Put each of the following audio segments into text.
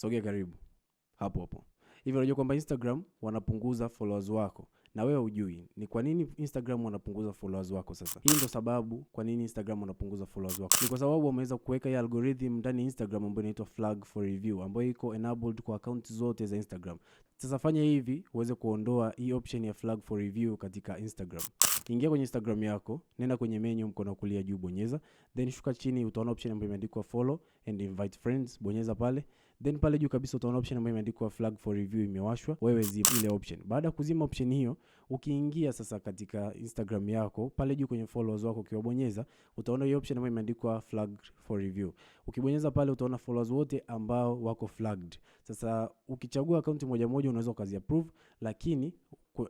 Sogea karibu hapo hapo. Hivi unajua kwamba Instagram wanapunguza followers wako na wewe hujui ni kwa nini Instagram wanapunguza followers wako? Sasa hii ndo sababu kwa nini Instagram wanapunguza followers wako, ni kwa sababu wameweza kuweka hii algorithm ndani ya Instagram ambayo inaitwa flag for review, ambayo iko enabled kwa account zote za Instagram. Sasa fanya hivi uweze kuondoa hii option ya flag for review katika Instagram. Ingia kwenye Instagram yako, nenda kwenye menu mkono wa kulia juu, bonyeza, then shuka chini, utaona option ambayo imeandikwa follow and invite friends, bonyeza pale. Then pale juu kabisa utaona option ambayo imeandikwa flag for review imewashwa, wewe zima ile option. Baada ya kuzima option hiyo, ukiingia sasa katika Instagram yako, pale juu kwenye followers wako ukiwabonyeza, utaona hiyo option ambayo imeandikwa flag for review. Ukibonyeza pale utaona followers wote ambao wako flagged. Sasa ukichagua akaunti moja moja unaweza ukazi approve, lakini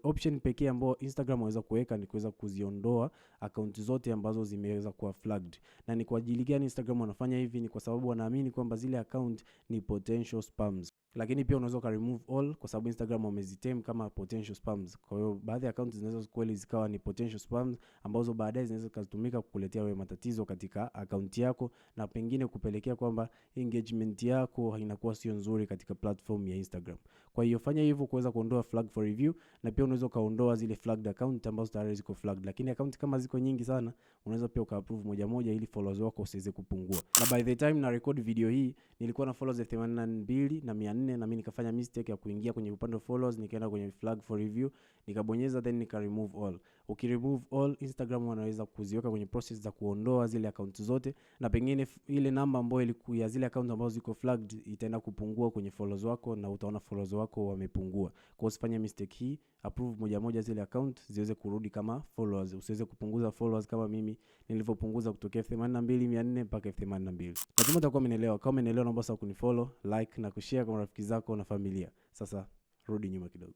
option pekee ambayo Instagram waweza kuweka ni kuweza kuziondoa akaunti zote ambazo zimeweza kuwa flagged. Na ni kwa ajili gani Instagram wanafanya hivi? Ni kwa sababu wanaamini kwamba zile account ni potential spams. Lakini pia unaweza uka remove all kwa sababu Instagram wamezitem kama potential spams. Kwa hiyo baadhi ya account zinaweza kweli zikawa ni potential spams ambazo baadaye zinaweza zikatumika kukuletea wewe matatizo katika account yako na pengine kupelekea kwamba engagement yako inakuwa sio nzuri katika platform ya Instagram. Kwa hiyo fanya hivyo kuweza kuondoa flag for review, na pia unaweza ukaondoa zile flagged account ambazo tayari ziko flagged. Lakini account kama ziko nyingi sana, unaweza pia uka-approve moja moja ili followers wako usiweze kupungua. Na by the time na record video hii nilikuwa na followers 82,400, na mimi nikafanya mistake ya kuingia kwenye upande wa followers, nikaenda kwenye flag for review, nikabonyeza, then nika remove all. Ukiremove all, Instagram wanaweza kuziweka kwenye process za kuondoa zile account zote, na pengine ile namba ambayo ilikuwa ya zile account ambazo ziko flagged itaenda kupungua kwenye followers wako, na utaona followers wako wamepungua. Kwa hiyo usifanye mistake hii, approve moja moja zile account ziweze kurudi kama followers, usiweze kupunguza followers kama mimi nilivyopunguza kutokea 82,400 mpaka 82,000. Natumai utakuwa umenielewa. Kama umenielewa, naomba sasa kunifollow, like na kushare kwa marafiki zako na familia. Sasa rudi nyuma kidogo.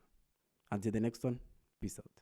Until the next one, peace out.